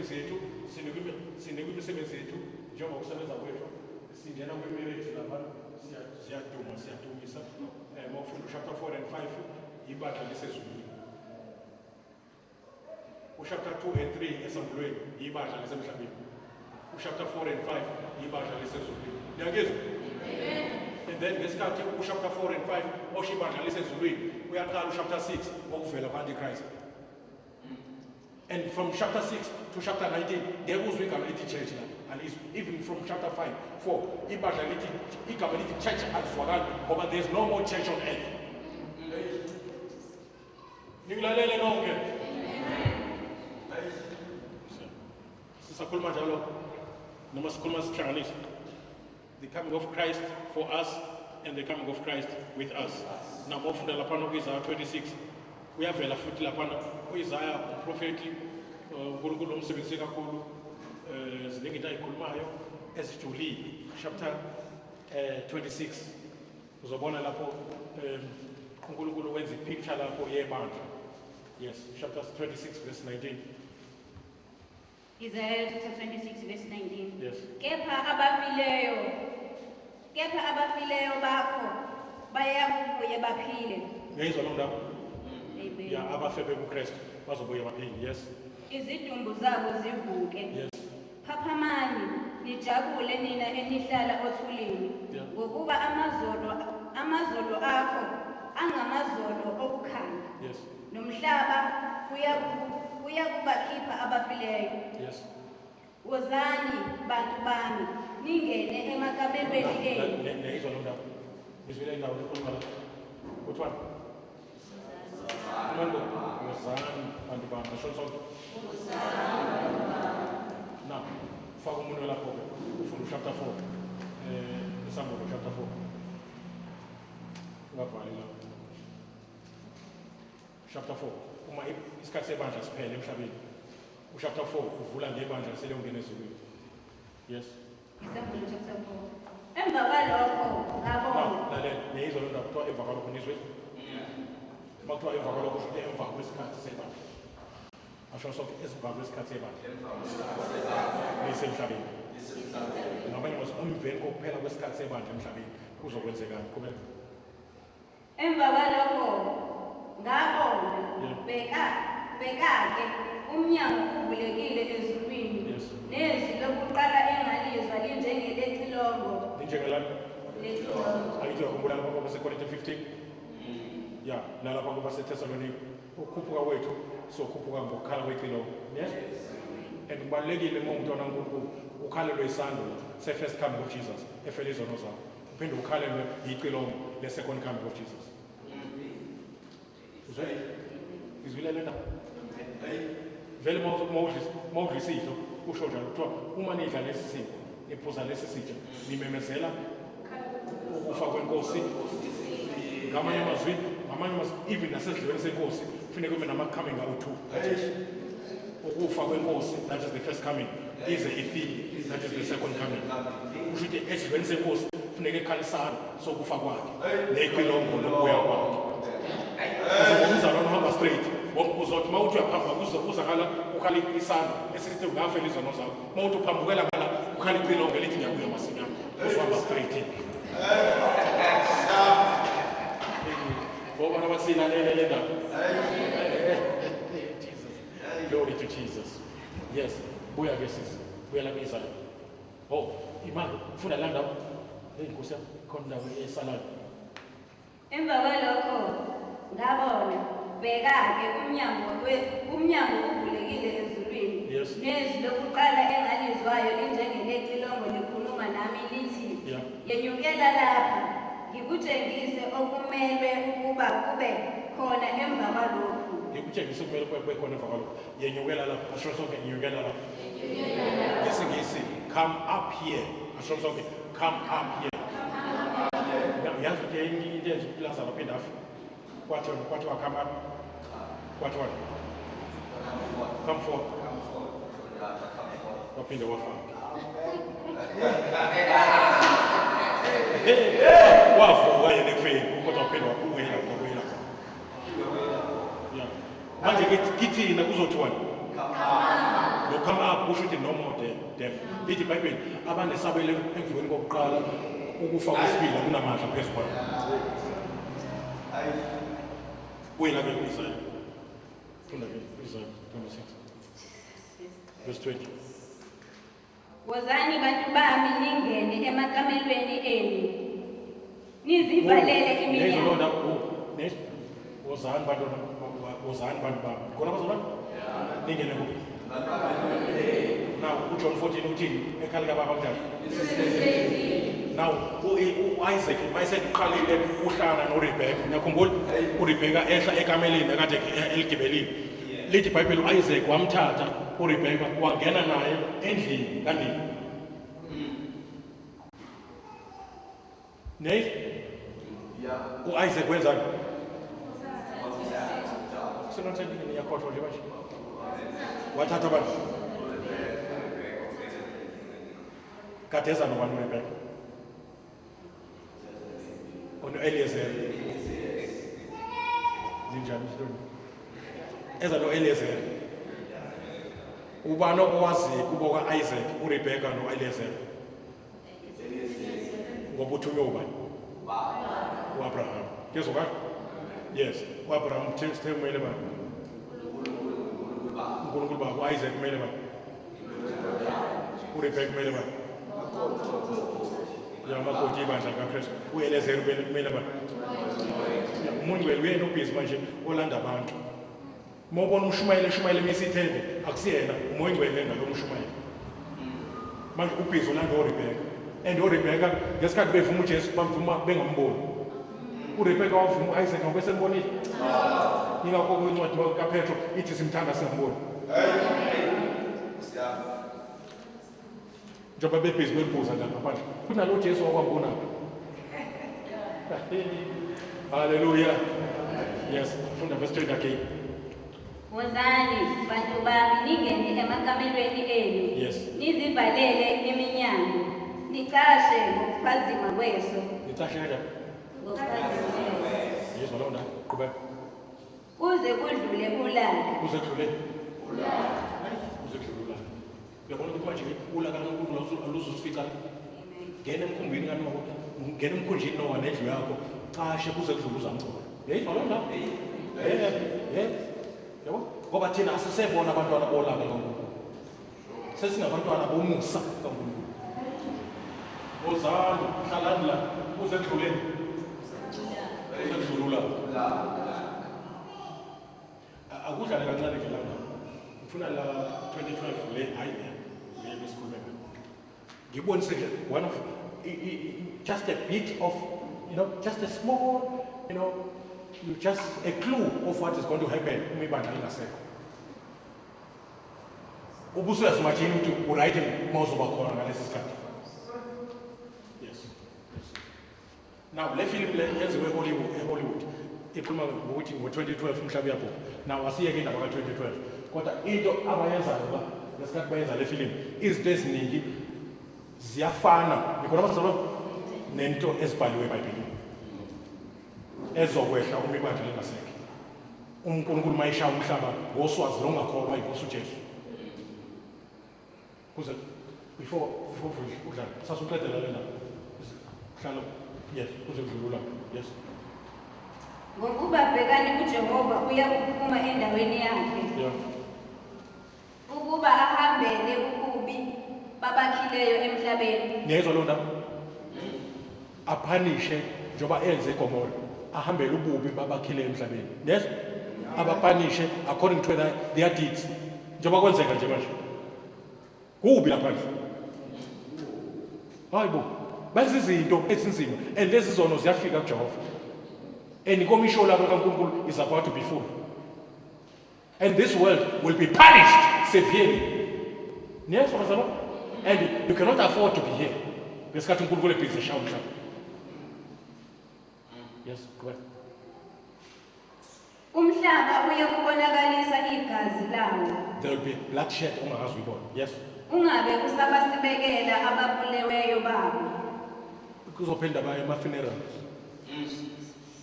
Kwimisebenzi yethu, sinikwa imisebenzi yethu njengokusebenza kwethu. Singena kwi-marriage lapha, siyaduma, siyadumisa. Uma ufunda chapter 4 and 5, ibandla lisezulwini. Uchapter 2 and 3 esambulweni, ibandla lisemhlabeni. Uchapter 4 and 5, ibandla lisezulwini. Niyangizwa? And then ngesikhathi uchapter 4 and 5 osho ibandla lisezulwini, uyaqala uchapter 6 wokuvela kwa-Antichrist. And from chapter 6 to chapter 19, ngeke uzwe igama elithi church la, alizwe. Even from chapter 5 4, ibandla lithi, igama lithi church alizwakali, ngoba there's no more church on earth. Ningilalele nonke? Sisakhuluma njalo noma sikhuluma sihlanganise the coming of Christ for us and the coming of Christ with us. Noma ufunda laphana ku-Isaiah 26, uyavela futhi laphana u-Isaiah umprofethi, uNkulunkulu omsebenzise kakhulu. Ziningi into ayikhulumayo ezijulile. Chapter 26, uzobona lapho uNkulunkulu wenza ipicture lapho yebandla. Yes, chapter 26 verse 19. Isaiah chapter 26 verse 19. Yes. Kepha abafileyo bakho bayakubuye baphile. Uyayizwa loo ndawo? Amen. Ya, abafe bekuKristu bazobuya baphile. Yes. Izidumbu zabo zivuke. Yes. Phaphamani, nijabule nina enihlala othulini, ngokuba amazolo akho angamazolo okukhanya. Nomhlaba uyakubakhipha abafileyo. Wozani, bantu bami, ningene emakamelweni enu. Niyayizwa loo ndawo? Nizwile indawo ekhuluma la? Kuthiwani? Khulumani bo. Wozani, bantu bami. Asho sonke. Now, faka umunwe lapho-ke, ufunda uchapter 4. Isambulo chapter 4. Ungavali lapho. Chapter 4. Uma isikhathi sebandla siphele emhlabeni. Uchapter 4 uvula ngebandla seliyongena ezulwini. Yes. Isambulo chapter 4. Emva kwalokho ngabona. Now, lalela, niyayizwa loo ndawo kuthiwa emva kwalokho, nizwe? Uma kuthiwa emva kwalokho, kusho ukuthi emva kwesikhathi sebandla. Asho sonke, emva kwesikhathi sebandla. Lisemhlabeni. Ngamanye amazwi, emveni kokuphela kwesikhathi sebandla emhlabeni kuzokwenzekani? Qhubeka. Emva kwalokho ngabona, bheka-ke, umnyango uvulekile ezulwini. Nezwi lokuqala engalizwa linjengelecilongo. Linjengelani? Lecilongo. Angithi uyakhumbula lapha kwabaseKorinte 15? Ya, nalapha kwabaseThesalonika. Ukukhuphuka kwethu sokhuphuka ngokukhala kwecilongo. Yes? And kubalulekile uma ungumntwana kaNkulunkulu ukhalelwe isando se-first coming of Jesus efele izono zakho. Uphinde ukhalelwe yicilongo le-second coming of Jesus. Uzwe? Izwile le ndaba? Vele uma udla isidlo usho njalo, kuthiwa uma nidla lesi sidlo, niphuza lesi sitsha, nimemezela ukufa kwenkosi. Ngamanye amazwi, even nasesidlweni senkosi kufuneka kube nama-coming awu-two kaJesu. Ukufa kwenkosi, that is the first coming, ize ifike, that is the second coming. Kusho ukuthi esidlweni senkosi kufuneka ekhalisana sokufa kwakhe necilongo lokubuya kwakhe. Uzoba umzalwane uhamba straight, uzothi uma uthi uyaphamba kuzakala ukhala isandla esithi ungafela izono zakho. Uma uthi uphambukela ngala, ukhala icilongo elithi ngiyabuya masinyane. Uzohamba straight ngoba nabasilalele le ndaba. Jesus, glory to Jesus. Yes, buya ke sisi, buya la ku-Isaya. Oh, imali, funda la ndawo. Hey, nkosi yami, khona indawo esalayo. Emva kwalokho ngabona, bheka-ke, umnyango uvulekile ezulwini. Nezwi lokuqala engalizwayo linjengelecilongo likhuluma nami lithi, "Yenyukela lapha, ngikutshengise okumelwe ukuba kube khona emva kwalokhu." Ngikutshengise kumele kube khona emva kwalokho. Yenyukela lapha. Asho sonke, yenyukela lapha. NgesiNgisi, "Come up here." Asho sonke, "Come up here." Yazi ukuthi enye into enza ukuthi Lazaro aphinde afe, kwathiwa come up, kwathiwa come forth, waphinde wafa. Wavuka yena ekufeni, kodwa waphinde wabuyela, wabuyela. Ya, manje kithina kuzothiwani? Come up kusho ukuthi no more death. Lithi iBhayibheli abanesabelo ekuvukeni kokuqala ukufa kwesibili akunamandla phezu kwabo. Buyela ke ku-Isaya. Funda ke Isaya 26 verse 20. Wozani bantu bami ningene emakamelweni enu. Nizivalele Niyayizwa loo iminyango. ndawo? Oh, niyayizwa? Wozani bantwana, wozani bantu bami. Khona bazalwane? Ningene kuphi? Now, uJohn 14 uthini? Ekhaya likababa kunjani? Now, u-Isaac mayeseqalile uhlala noRebecca. Niyakhumbula? uRebecca ehla ekameleni akade eligibelile. Lithi iBhayibheli u-Isaac wamthatha uRebecca wangena naye endlini kanina. Niyayizwa? U-Isaac wenzani? Senonsenile niyakhohlwa nje manje. Wathatha abantu. Kade eza nobani uRebecca? Ono-Eliezer. Zinjani izinto? Eza no-Eliezer. Ubani owazi kubo ka-Isaac, uRebecca no-Eliezer? Ngoba uthunywe ubani? U-Abraham. Kuyezwakala? Yes. U-Abraham uthe sithe kumele bani? uNkulunkulu baba. U-Isaac kumele bani? uRebecca kumele bani? Ya makoti ibandla likaKristu. U-Eliezer kumele bani? Ya, uMoya oNgcwele uyena obhizi manje olanda abantu. Uma ubona umshumayeli eshumayela emisa ithende, akusiyena uMoya oNgcwele ngalo mshumayeli. Manje ubhizi olanda oRebecca. And oRebecca ngesikhathi bevuma uJesu bamvuma bengamboni. uRebecca wavuma u-Isaac ngoba esembonile. Yingakho kwincwadi kaPetro ithi simthanda singamboni. Njengoba bebhizi bebhuza nje ngaphandle. Kunalo Jesu wakwambonaphi? Hallelujah. Yes, funda verse 20 again. Wozani bantu bami ningene emakamelweni enu. Yes. Nizivalele iminyango. Nicashe ngokuphazima kweso. Nicashe kanjani? Ngokuphazima kweso. Yizwa loo ndawo. Qhubeka. Kuze kudlule ulaka. Kuze kudlule. Kuze kudlule ulaka. Uyabona ukuthi manje ulaka kaNkulunkulu aluzusifica. Ngena emkhumbini kaNowa, ngena emkhunjini Nowa nendlu yakho, cashe kuze kudlule uzamcolo. Uyayizwa loo ndawo? Yebo, yebo. Yabo? Ngoba thina asisebona abantwana bolaka kaNkulunkulu. Sesingabantwana bomusa kaNkulunkulu. Wozani, hlalani la, kuze kudlule. Kuze kudlule ulaka. Akudlale kancane ke lana. Ngifuna la 2012 le, hayi le, le besikhulume ngayo. Ngibonise nje one of just a bit of, just a small, you just a clue of what is going to happen uma ibandla lingasekho. Ubusuyazi-imagine ukuthi u-right uma uzoba khona ngalesi sikhathi. Yes. Yes. Now le film le yenziwe eHollywood, eHollywood ikhuluma ngokuthi ngo-2012 umhlaba uyabhubha. Now asiyeke indaba ka-2012. Kodwa into abayenzayo la ngesikhathi bayenza le film, izinto eziningi ziyafana. Nikhona bazalwane nento ezibhaliwe eBhayibhelini. Ezokwehla uma ibandla lingasekho. UNkulunkulu mayishaya umhlaba ngoswazi longakholwa inkosi uJesu. Kuze before udlala sasuqedela le ndaba. Hlala, yes, kuze kudlule ulaka. Yes. Ngokuba bhekani uJehova uyakuphuma endaweni yakhe. Ukuba ahambele ububi babakhileyo emhlabeni. Niyayizwa loo ndaba? Aphanishe njengoba enze eGomora, ahambele ububi babakhileyo emhlabeni. Niyezwa? Abapanishe according to their deeds. Njengoba kwenzeka nje manje. Kubi lapha nje. Hayibo, benza izinto ezinzima and lezi zono ziyafika kuJehova. And ikomishoni lakho kaNkulunkulu is about to be full. And this world will be punished severely. Niyezwa bazalwane? And you cannot afford to be here. Ngesikhathi uNkulunkulu ebhizi eshaya umhlaba. Yes, go ahead. Umhlaba uyakubonakalisa igazi lawo. There will be bloodshed ongakaze uyibone. Yes. Ungabe usabasibekela ababuleweyo babo. Kuzophela indaba yama-funerals.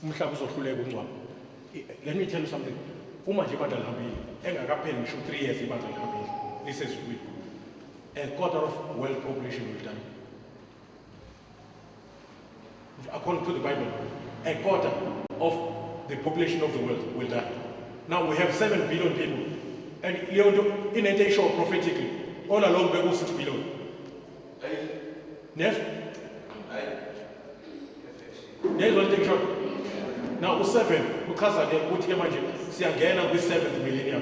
Umhlaba uzohluleka ukungcwaba. Let me tell you something. Uma nje ibandla lihambile, engakapheli ngisho 3 years ibandla lihambile. Lisezulwini. A quarter of world population will die. According to the Bible, a quarter of the population of the world will die. Now we have 7 billion people. And leyo nto inento eyishoyo prophetically. All along beku-6 billion. Yes? Niyezwa into engishoyo? Now u-7 uchaza ke ukuthi ke manje siyangena kwi-seventh millennium.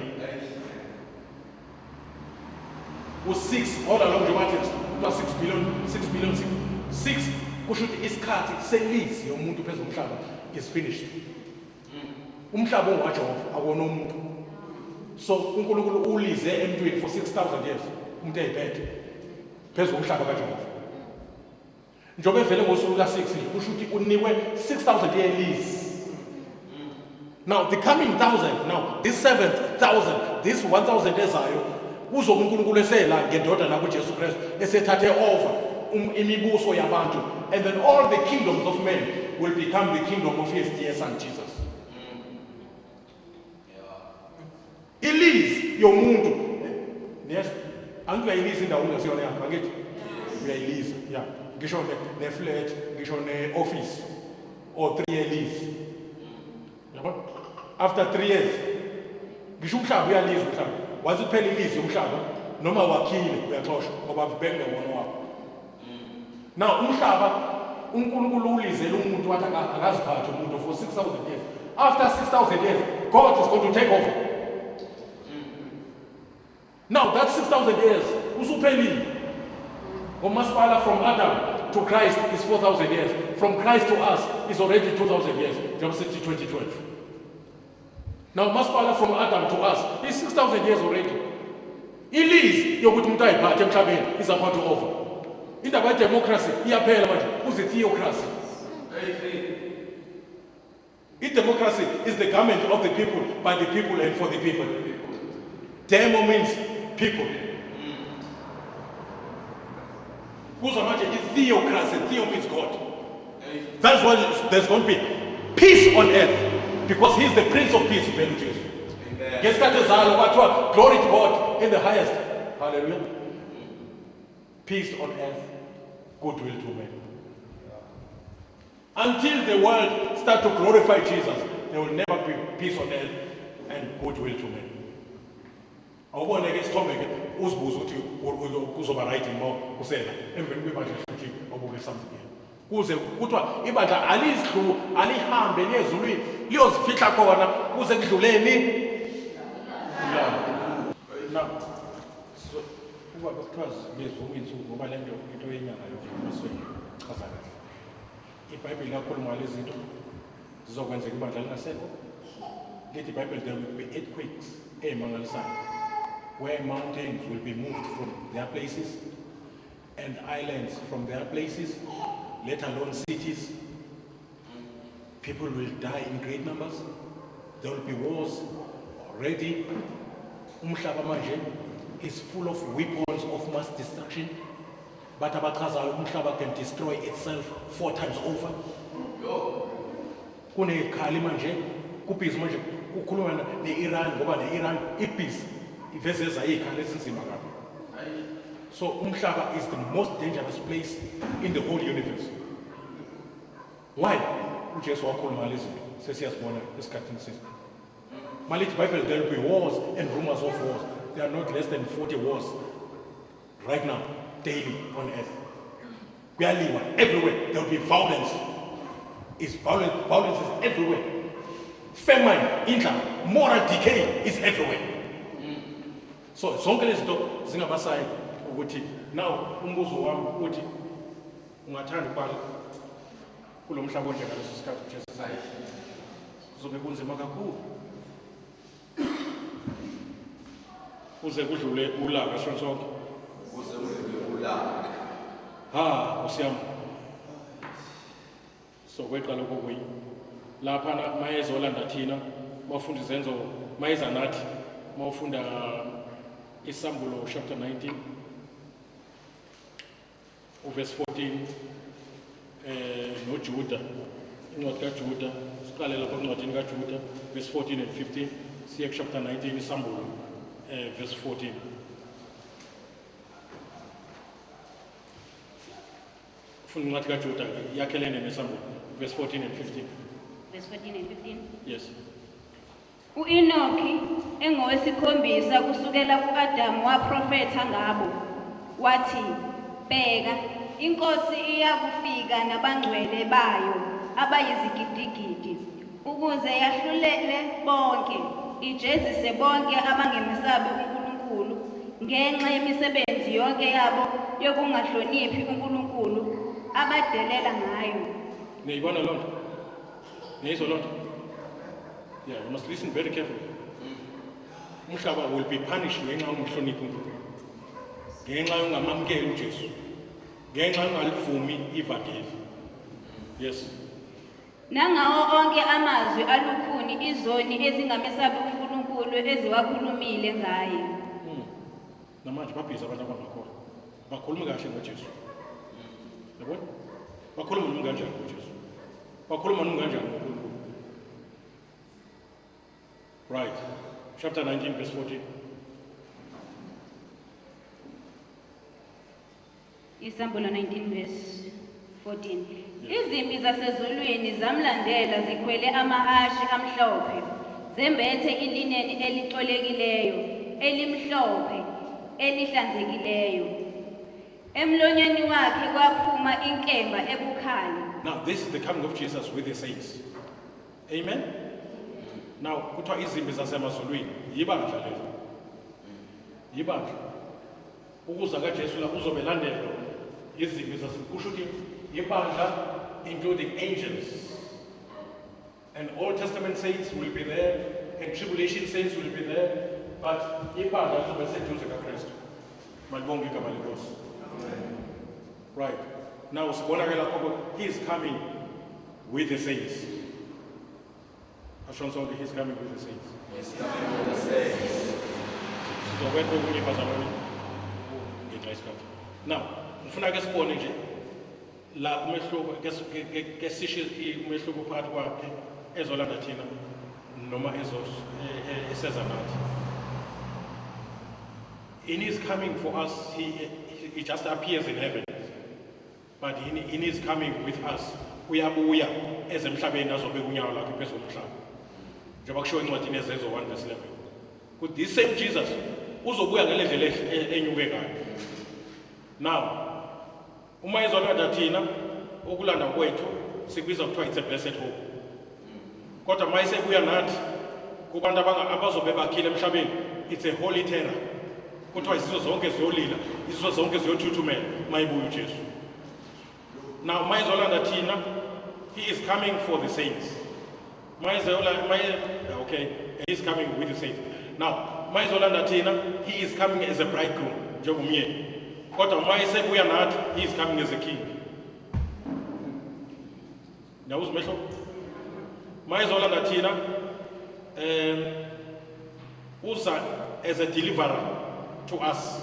U-6 all along njengoba bathi kuthiwa 6 billion, 6 billion, 6 6 kusho ukuthi isikhathi selizi yomuntu phezu komhlaba is finished. Umhlaba ongwaJehova akuwona umuntu. So uNkulunkulu ulize emntwini for 6000 years umuntu eyiphethe phezu komhlaba kaJehova. Njengoba evele ngosuku ka-6 kusho ukuthi unikwe 6000 year lease. Now the coming thousand, now this seventh thousand, this 1000 ezayo kuzoba uNkulunkulu esela ngendodana kuJesu Kristu esethathe over imibuso yabantu, and then all the kingdoms of men will become the kingdom of his dear son Jesus. Ilizi yomuntu, yes, angithi uyayiliza indawo ungasiyona yakho, angithi uyayiliza, yeah, ngisho ne-flat, ngisho ne-office or 3 year lease, yabo. After 3 years ngisho umhlaba uyaliza umhlaba, wathi kuphela ilizi yomhlaba noma wakhile uyaxoshwa ngoba bekungewona wakho. Now umhlaba uNkulunkulu ulizele umuntu wathi akaziphathe umuntu for 6000 years. After 6000 years God is going to take over. Now that 6000 years usuphelile. Ngomasipala from Adam to Christ is 4000 years. From Christ to us is already 2000 years. Njengoba sithi 2012. Now masipala from Adam to us is 6000 years already. Ilizi yokuthi umuntu ayiphathe emhlabeni is about to over. Indaba ye-democracy iyaphela manje, kuze theocracy. I-democracy is the government of the people, by the people and for the people. Demo means people. Kuzo manje i-theocracy, theo means God. That's why there's going to be peace on earth, because he's the Prince of Peace, vele uJesu. Ngesikhathi ezalo kwathiwa glory to God in the highest. Hallelujah. Peace on earth, goodwill to men. Until the world start to glorify Jesus, there will never be peace on earth and goodwill to men. Awubone ke isithombe ke uzibuze ukuthi kuzoba right mo kusela emveni kwebandla futhi obuke something here. Kuze kuthiwa ibandla alizidlu alihambe liye ezulwini liyozifihla khona kuze kudluleni. Now, so kuba kuthiwa ngezivuma iy'nsuku ngoba le nto into yenyanga yonke chaza kahle. IBhayibheli lakhuluma ngalezi zinto zizokwenzeka ibandla lingasekho. Lithi iBhayibheli there will be earthquakes ey'mangalisayo where mountains will be moved from their places and islands from their places, let alone cities. People will die in great numbers. There will be wars already. Umhlaba manje is full of weapons of mass destruction. But abachazayo umhlaba can destroy itself 4 times over. Kunekhali manje, kubhizi manje kukhuluma ne-Iran ngoba ne-Iran ibhizi ivezeza izikhali ezinzima kabi. So umhlaba is the most dangerous place in the whole universe. Why? uJesu wakhuluma ngalezi zinto sesiyazibona esikhathini sethu. Malithi Bible there will be wars and rumors of wars. There are not less than 40 wars right now, daily on earth. Kuyaliwa everywhere. There will be violence. Is violence, violence is everywhere. Famine, indlala, moral decay is everywhere. So zonke lezi zinto zingabasayi ukuthi now umbuzo wami uthi ungathanda ukuba kulo mhlaba onje ngaleso sikhathi uJesu ezayo? Kuzobe kunzima kakhulu. Kuze kudlule ulaka sonke sonke. Kuze kudlule ulaka. Ha, Nkosi yami. So kweqa lokho kuyi. Lapha mayezolanda thina bafunda izenzo mayeza nathi mawufunda isambulo chapter 19 uverse 14 noJuda, incwadi kaJuda, siqale lapha encwadini kaJuda verse 14 and 15 siye chapter 19 isambulo verse 14. Funda incwadi kaJuda yakhelene nesambulo, verse 14 and 15. Verse 14 and 15. Yes. U-Enoki engowesikhombisa kusukela ku-Adamu waprofetha ngabo wathi, Bheka, iNkosi iyakufika nabangcwele bayo abayizigidigidi, ukuze yahlulele bonke, ijezise bonke abangemesabi uNkulunkulu ngenxa yemisebenzi yonke yabo yokungahloniphi uNkulunkulu abadelela ngayo. Niyayibona loo nto? Niyayizwa loo nto? Yeah, you must listen very carefully. Umhlaba will be punished ngenxa yokungahloniphi uNkulunkulu, ngenxa yokungamamukeli uJesu, ngenxa yokungalivumi ivangeli. Yes. Nangawo onke amazwi alukhuni izoni ezingamesabi uNkulunkulu eziwakhulumile ngaye. Namanje babhizi abantu abangakholwa. Bakhuluma kahle ngoJesu. Yabona? Bakhuluma noma kanjani ngoJesu. Bakhuluma noma kanjani ngoNkulunkulu. Right. Chapter 19 verse 14. Isambulo 19 verse 14. Izimpi zasezulwini zamlandela zikhwele amahhashi amhlophe, zembethe ilineni elicolekileyo, elimhlophe, elihlanzekileyo. Emlonyeni wakhe kwaphuma inkemba ebukhali. Now this is the coming of Jesus with the saints. Amen. Now kuthiwa izimpi zasemazulwini yibandla lelo. Yibandla. Ukuza kaJesu la uzobe landelwa izimpi zase kusho ukuthi ibandla including angels. And Old Testament saints will be there and tribulation saints will be there, but ibandla lizobe seduze kaKristu. Malibonge igama lenkosi. Right. Now sibona ke lapho he is coming with the saints. Asho sonke, he's coming with the saints. He's coming with the saints. Sizokwenza okunye bazalwane ngenxa yesikhathi. Now, ngifuna ke sibone nje la umehluko ke sisho umehluko phakathi kwakhe ezolanda thina noma eseza nathi. In his coming for us, he just appears in heaven. But in his coming with us, uyabuya ezemhlabeni azobeka unyawo lakhe phezu komhlaba. Njengoba kushiwo encwadini yeZenzo 1 verse 11. Kuthi this same Jesus uzobuya ngale ndlela enyuke ngayo. Now, uma ezolanda thina, ukulanda kwethu sikubiza kuthiwa it's a blessed hope. Kodwa uma esebuya nathi kubantu abazobe bakhile emhlabeni, it's a holy terror. Kuthiwa izizwe zonke ziyolila, izizwe zonke ziyothuthumela uma ebuya uJesu. Now, uma ezolanda thina, he is coming for the saints. Uma okay, he is coming with the saints. Now, uma ezolanda thina, he is coming as a bridegroom, njengomyeni. Kodwa uma esebuya nathi, he is coming as a king. Niyawuzwa umehluko? Uma ezolanda thina, uza as a deliverer to us.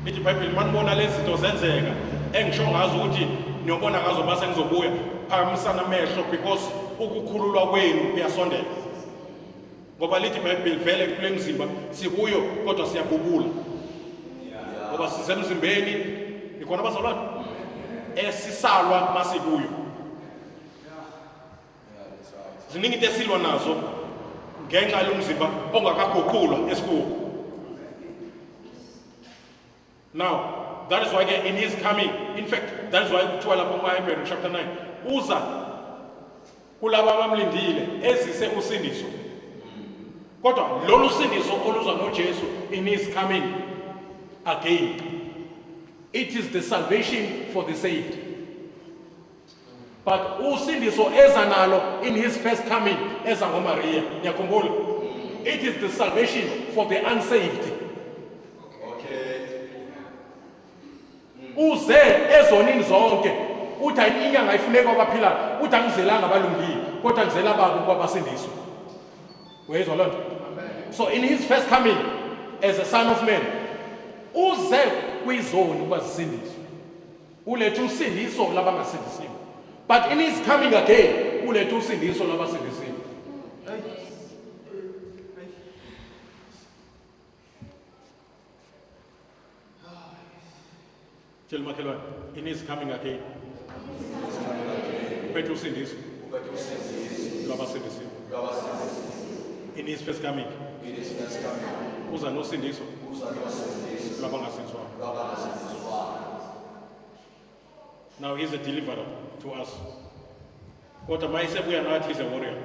Lithi iBhayibheli manibona lezi zinto zenzeka engisho ngazo ukuthi niyobona ngazo mase ngizobuya, phakamisana amehlo because ukukhululwa kwenu kuyasondela. Ngoba lithi iBhayibheli vele kule mzimba sikuyo kodwa siyabubula. Ngoba sisemzimbeni, nikhona bazalwane? Esisalwa masikuyo. Ziningi into esilwa nazo ngenxa yomzimba ongakaguqulwa esikuwo. Now, that is why in his coming, in fact, that is why kuthiwa lapho kumaHebheru chapter 9, uza kulaba abamlindile ezise usindiso. Kodwa lolu sindiso oluza ngoJesu in his coming again, it is the salvation for the saved. But usindiso eza nalo in his first coming, eza ngoMaria, niyakhumbula? It is the salvation for the unsaved. Okay. Uze ezonini zonke, uthi inyanga ayifuneki kwabaphilayo, uthi angizelanga abalungile, kodwa ngizela ababi ukuba basindiswe. Uyezwa loo nto? So in his first coming as a son of man, uze kwizoni ukuba zisindiswe. Ulethe usindiso labangasindisiwe. But in his coming again, ulethe usindiso labasindisiwe. Tshela umakhelwane, in his coming again. Uphethe usindiso Uphethe usindiso lwabasindisiwe. lwabasindisiwe. In his first coming, In his first coming, uza nosindiso uza nosindiso lwabangasindiswanga. lwabangasindiswanga. Now he's a deliverer to us. Kodwa uma esebuya nathi, he's a warrior.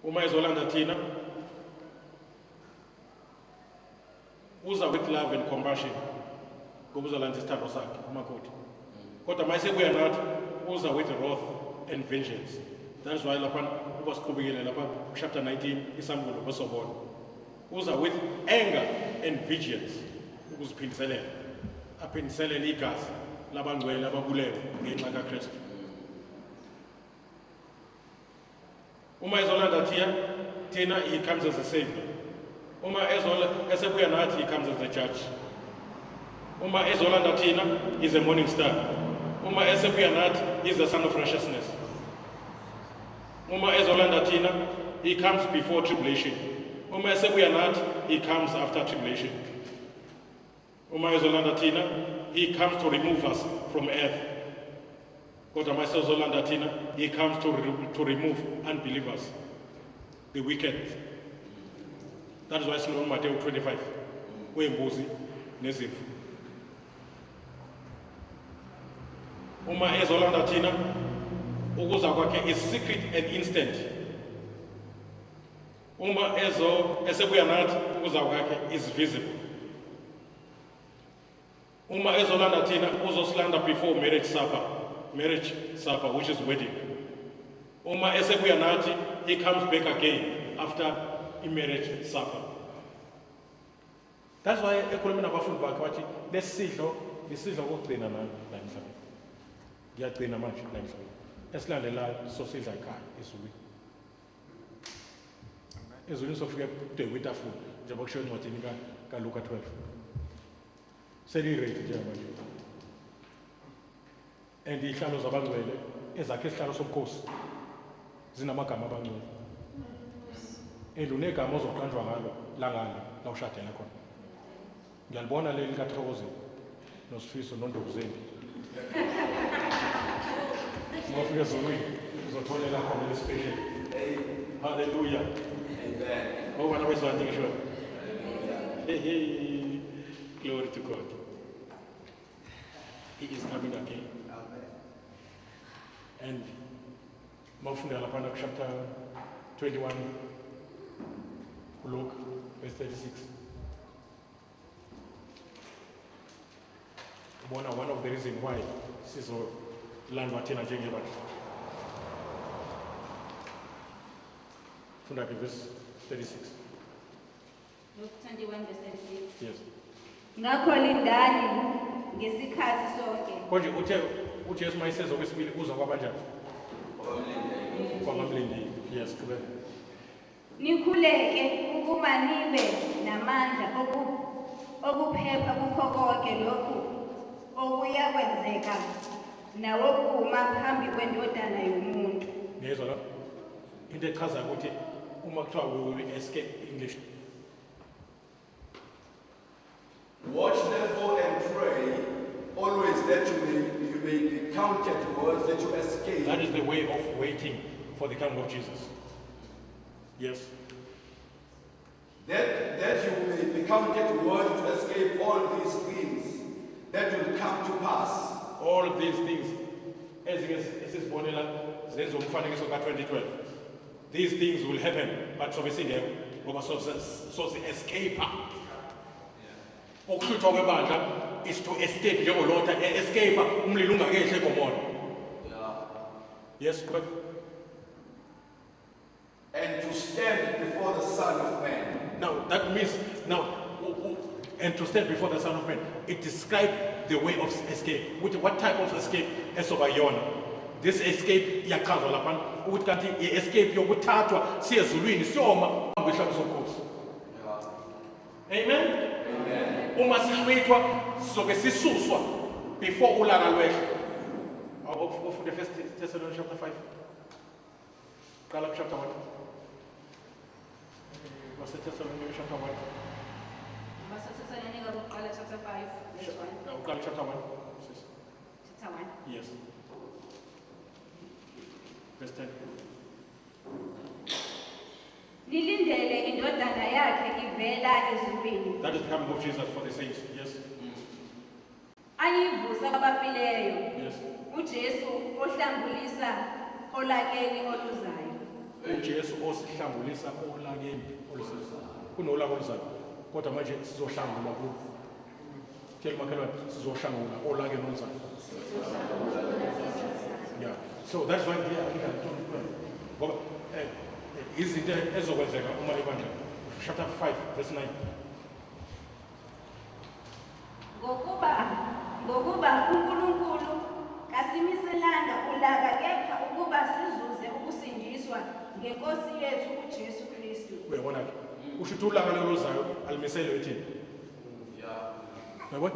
Uma ezolanda thina, uza with love and compassion, ngoba uzolanda isithandwa sakhe umakoti. Kodwa uma esebuya nathi, uza with wrath and vengeance. That is why lapha uba siqhubekile lapha chapter 19 isambulo besobona. Uza with anger and vengeance, ukuziphindiselela. Aphindiselele igazi labangcwele ababulewe ngenxa kaKristu. Uma ezolanda thina, he comes as a savior. Uma ezola esebuya nathi, he comes as a judge. Uma ezolanda thina, he's a morning star. Uma esebuya nathi, he's the son of righteousness. Uma ezolanda thina, he comes before tribulation. Uma esebuya nathi, he comes after tribulation. Uma ezolanda thina, he comes to remove us from earth. Kodwa uma esezolanda thina, he comes to remove unbelievers, the wicked. That is why sino Matthew 25 wembuzi nezimvu. Uma ezolanda thina, ukuza kwakhe is secret and instant. Uma ezo esebuya nathi, ukuza kwakhe is visible. Uma ezolanda thina, uzosilanda before marriage supper, marriage supper, which is wedding. Uma esebuya nathi, he comes back again after i-marriage supper. That's why ekhuluma nabafundi bakhe wathi lesidlo isidlo kokugcina nami la emhlabeni. Ngiyagcina manje la emhlabeni. Esilandelayo sosidla ekhaya ezulwini. Ezulwini sofike kudekwe itafula njengoba kushiwo encwadini kaLuka 12. Seliready njengamanje. And izihlalo zabangcwele ezakhe isihlalo sobukhosi zinamagama abangcwele. And unegama ozoqanjwa ngalo langale la ushadela khona. Ngiyalibona leli likaThokozile noSifiso noNdukuzeni. Uma ufika ezulwini uzotholela khona le special. Hallelujah. Amen. Ngoba nabezwanti ngisho. Hey, hey. Glory to God. He is coming again. Amen. And mawufunda laphana ku chapter 21 Luke verse 36. Ubona one of the reason why sizolandwa thina njengebandla. Funda ke verse 36. Luke 21 verse 36. Yes. Ngakho lindani ngesikhathi sonke. Konje uthe uJesu mayiseza kwesibili uza kwabanjani? Kwabamlindile. Yes, qhubeka. Nikhuleke ukuba nibe namandla okuphepha kukho konke lokhu okuyakwenzeka nawokuma phambi kwendodana yomuntu. Ngiyezwa la. Into echaza ukuthi uma kuthiwa we will escape, English. Watch therefore and pray always that you may be counted worthy to escape. That is the way of waiting for the coming of Jesus. Yes. That you may be counted worthy to escape all these things that will come to pass. All these things ezinye esizibonela zenza umfanekiso ka-2012. These things will happen, but sobe singekho ngoba sosi-escape. Ukuhluthwa kwebandla is to escape, njengolota e-escape umlilo ungakehli eGomora. Yes, qhubeka. And to stand before the Son of Man. Now, that means, now, and to stand before the Son of Man, it describes the way of escape. What type of escape esoba yona? This escape iyachazwa laphana ukuthi kanti i-escape yokuthathwa siye ezulwini siyoma phambi kwesihlalo sobukhosi. Amen. Uma sihlwithwa sizobe sisuswa before ulaka lwehle. Ufunde First Thessalonians chapter 5. Qala ku chapter 1. BaseThesalonika chapter 1. BaseThesalonika bokuqala Chapter 5, verse 1. Uqala chapter 1 sis. Chapter 1. Yes, verse 10. Nilindele indodana yakhe ivela ezulwini. That is the coming of Jesus for the saints. Yes. Ayivusa kwabafileyo. Yes. UJesu ohlangulisa olakeni oluzayo. UJesu osihlangulisa olakeni oluzayo. Kunolaka oluzayo, kodwa manje sizohlangulwa kulo. Tshela umakhelwane, sizohlangulwa olakeni oluzayo. Yeah, so that's why they are ngoba izinto ezokwenzeka uma ibandla. Chapter 5 verse 9. Ngokuba uNkulunkulu kasimiselanga ulaka, kepha ukuba sizuze ukusindiswa ngenkosi yethu uJesu Kristu. Uyabona ke, usho ukuthi ulaka loluzayo alimiselwe thina. Uyabona,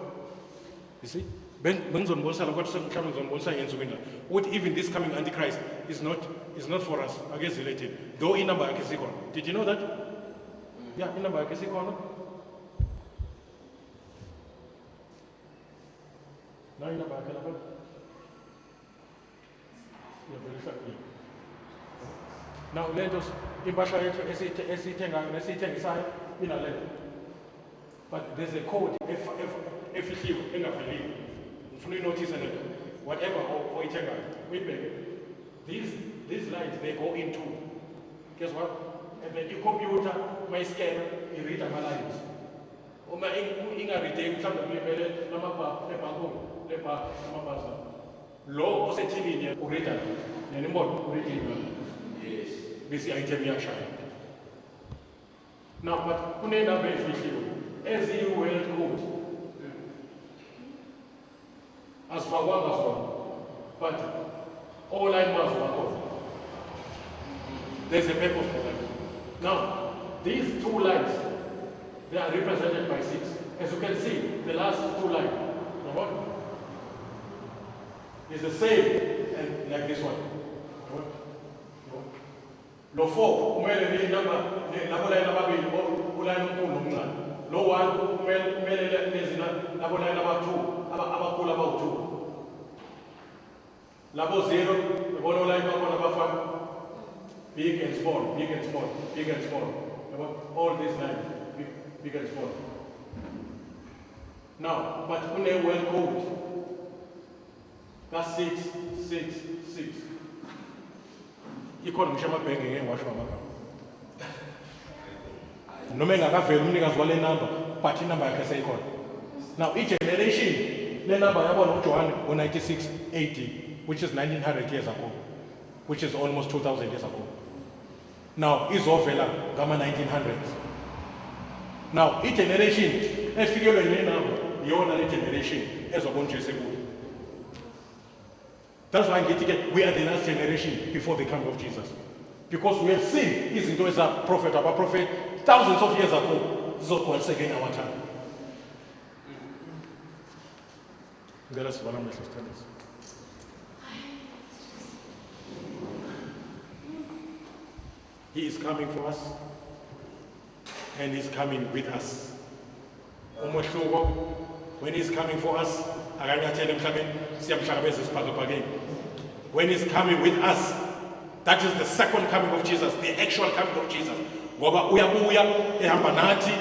you see, bengizonibonisa lokho, kodwa mhlawumbe ngizonibonisa ngensukwini la ukuthi even this coming antichrist is not for us. Akezile thina, though inamba yakhe isikhona. Did you know that? Yeah, inamba yakhe isikhona na, inamba yakhe lapha iyavelisa. Now le nto, impahla yethu esiyithengayo nesiyithengisayo inalento, but there's a code efihliwe engaveliwe. Ngifuna uyinothise lento. Whatever oyithengayo, uyibheke, these lines, they go into, guess what? And then i-computer mayiskena i-read ama-lines. Uma ingarideki, mhlawumbe kulimele lamabhakuni lebha amabhaza lo osethilini, urida yena imbono, uridile. Yes. Bese i-item iyashaya now, but kunenamba ezifihliwe eziyi-world code, azifakwanga zona, but oline bazo bakhona. There's a purpose for that. Now these two lines, they are represented by six. As you can see, the last two lines, yabona, is the same and like this one. Yabona? Yabona? Lo 4 kumele le number labo line ababili, uline omkhulu nomncane. Lo 1 kumele lezi labo line aba-2, abakhulu abawu-2. Labo 0, yabona, line bakhona abafana, big and small, big and small, big and small, yabona, all these lines, big, big and small. Now, but kune world code ka 6 6 6 ikhona. Ngisho amabhenki ngeke ngiwasho ngamagama, noma engakaveli umnikazi wale number, but inamba yakhe seyikhona. Now i-generation le number yabona uJohane ngo-96 AD, which is 1900 years ago, which is almost 2000 years ago. Now izovela ngama-1900s. Now i-generation efikelwe yile number, iyona le generation ezobona uJesu ekuyo. That's why ngithi ke we are the last generation before the coming of Jesus, because we have seen izinto ezaprofet abaprofet thousands of years ago zizogcwaliseka in our time. Ngicela sivala amehlo, sithandaze. He is coming for us and he's coming with us. Umehluko, when he's coming for us, akanyathele emhlabeni, siyamhlangabeza esibhakabhakeni. When he's coming with us, that is the second coming of Jesus, the actual coming of Jesus, ngoba uyabuya ehamba nathi,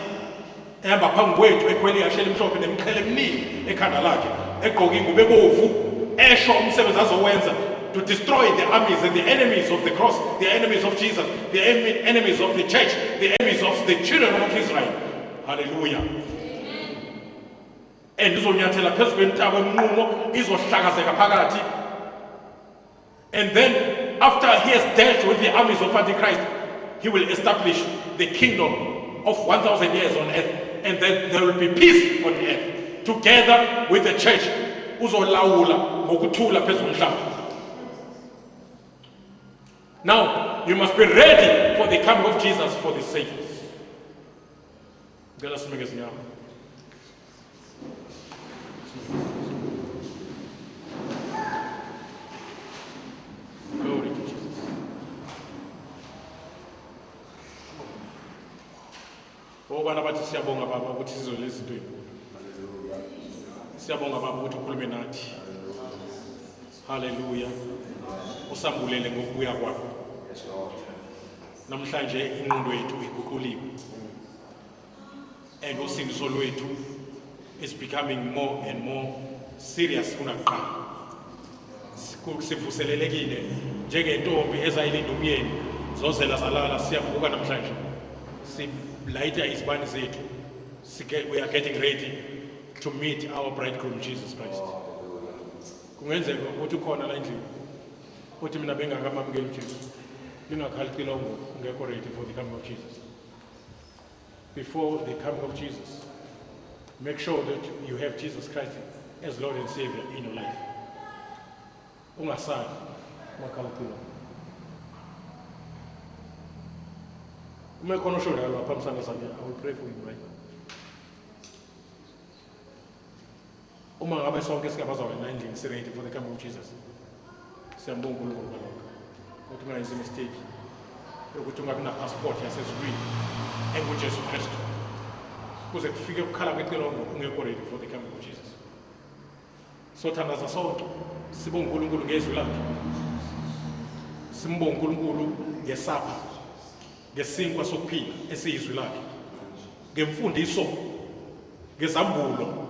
ehamba phambi kwethu, ekhwele ihashe elimhlophe nemiqhele eminingi ekhanda lakhe, egqoke ingubo ebovu, esho umsebenzi azowenza to destroy the armies and the enemies of the cross, the enemies of Jesus, the enemies of the church, the enemies of the children of Israel. Hallelujah. And izonyathela phezu kwentaba emnqumo, izohlakazeka phakathi. And then after he has dealt with the armies of Antichrist, he will establish the kingdom of 1000 years on earth, and then there will be peace on earth together with the church. Uzolawula ngokuthula phezu komhlaba. Now you must be ready for the coming of Jesus for the saints. Ngicela sime ngezinyawo. Glory to Jesus. Obana bathi siyabonga, Baba, ukuthi sizwe lezi zinto ezinkulu. Siyabonga Baba ukuthi ukhulume nathi. Haleluya. Usambulele ngokubuya kwakho. Namhlanje ingqondo yethu iguquliwe. And usindiso lwethu is becoming more and more serious kunakuqala. Sivuselelekile njengentombi ezayilinda umyeni zozela zalala siyavuka namhlanje. Silayita izibani zethu. We are getting ready to meet our bridegroom Jesus Christ. Kungenzeka ukuthi ukhona la endlini uthi mina bengakamamukeli uJesu. Lingakhali icilongo ungekho ready for the coming of Jesus. Before the coming of Jesus, make sure that you have Jesus Christ as Lord and Savior in your life. Ungasali ungakhala icilongo. Uma ekhona osho njalo waphambisana sakhe, I will pray for you right now. Uma ngabe sonke singabazalwane la endlini si-ready for the coming of Jesus. Siyambonga uNkulunkulu ngalokho. Kodwa ungayenzi mistake yokuthi ungabi na-passport yasezulwini enguJesu Kristu. Kuze kufike ukukhala kwecilongo ungekho ready for the coming of Jesus. Sothandaza sonke sibonge uNkulunkulu ngezwi lakhe. Simbonge uNkulunkulu ngesapha, ngesinkwa sokuphila esiyizwi lakhe, ngemfundiso, ngezambulo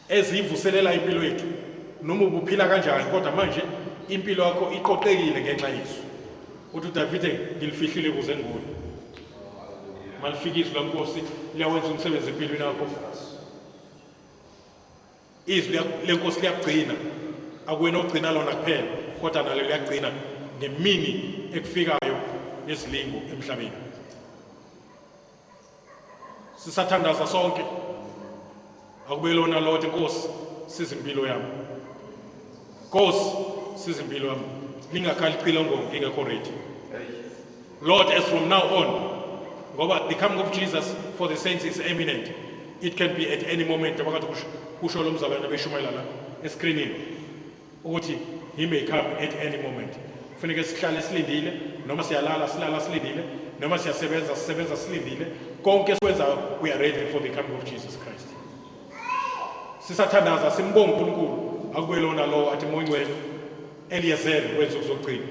eziyivuselela impilo yethu. Noma ubuphila kanjani kodwa manje impilo yakho iqoqekile ngenxa yezwi. Uthi uDavide ngilifihlile kuze ngibone. Malifika izwi lenkosi liyawenza umsebenzi empilweni yakho. Izwi lenkosi liyakugcina. Akuwena ogcina lona kuphela kodwa nalo liyagcina ngemini ekufikayo yezilingo emhlabeni. Sisathandaza sonke. Akube lona Lord Nkosi siza impilo yami. Nkosi siza impilo yami. Lingakhali icilongo ngingekho ready. Lord, as from now on, ngoba the coming of Jesus for the saints is imminent. It can be at any moment. Phakathi kusho lo mzalwane beshumayela la escreenini ukuthi he may come at any moment. Kufuneka sihlale silindile, noma siyalala silala silindile, noma siyasebenza sisebenza silindile. Konke esikwenzayo we are ready for the coming of Jesus Christ. Sisathandaza simbonga uNkulunkulu akube lona lo athi Moya Oyingcwele Eliezer wenza ukuzogcina.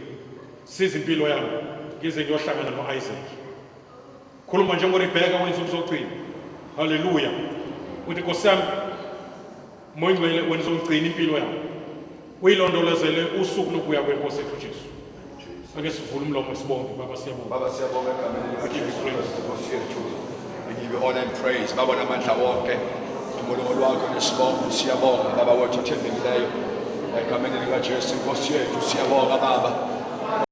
Siza impilo yami ngize ngiyohlangana no-Isaac. Khuluma njengoRebheka wenza ukuzogcina. Haleluya. Uthi Nkosi yami Moya Oyingcwele wena uzogcina impilo yami. Uyilondolozele usuku lokubuya kwenkosi yethu Jesu. Ake sivule umlomo sibonge Baba siyabonga. Baba siyabonga egameni We give you likaJesu praise. Kristu Nkosi yethu. We give you honor and praise. Baba namandla wonke. Unkulunkulu wakho nesibongo siyabonga Baba wethu othembekileyo. Egameni likaJesu Nkosi yethu siyabonga Baba.